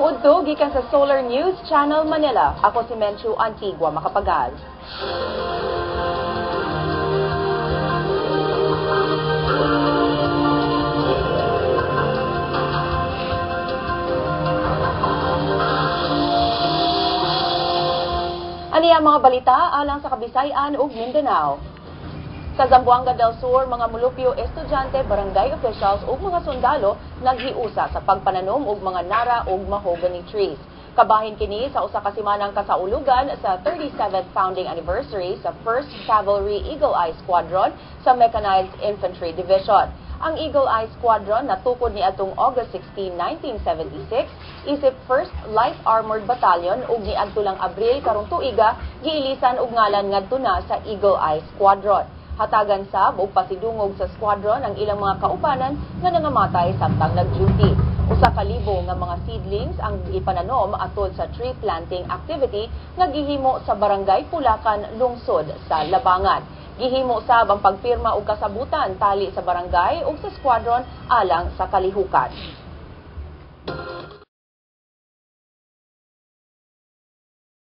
Udto gikan sa Solar News Channel Manila. Ako si Menchu Antigua Makapagal. Ani ang mga balita alang sa Kabisay-an ug Mindanao. Sa Zamboanga del Sur, mga mulupyo, estudyante, barangay officials ug mga sundalo naghiusa sa pagpananom og mga nara ug mahogany trees. Kabahin kini sa usa ka simanang kasaulugan sa 37th founding anniversary sa 1st Cavalry Eagle Eye Squadron sa Mechanized Infantry Division. Ang Eagle Eye Squadron natukod ni atong August 16, 1976 isip 1st Light Armored Battalion ug niadto lang Abril karong tuiga giilisan og ngalan ngadto na sa Eagle Eye Squadron. Hatagan sab og pasidungog sa squadron ang ilang mga kaubanan nga nangamatay samtang nag-duty. 1,000 nga mga seedlings ang gipananom atol sa tree planting activity nga gihimo sa Barangay Pulacan, lungsod sa Labangan. Gihimo sab ang pagpirma og kasabutan tali sa barangay ug sa squadron alang sa kalihukan.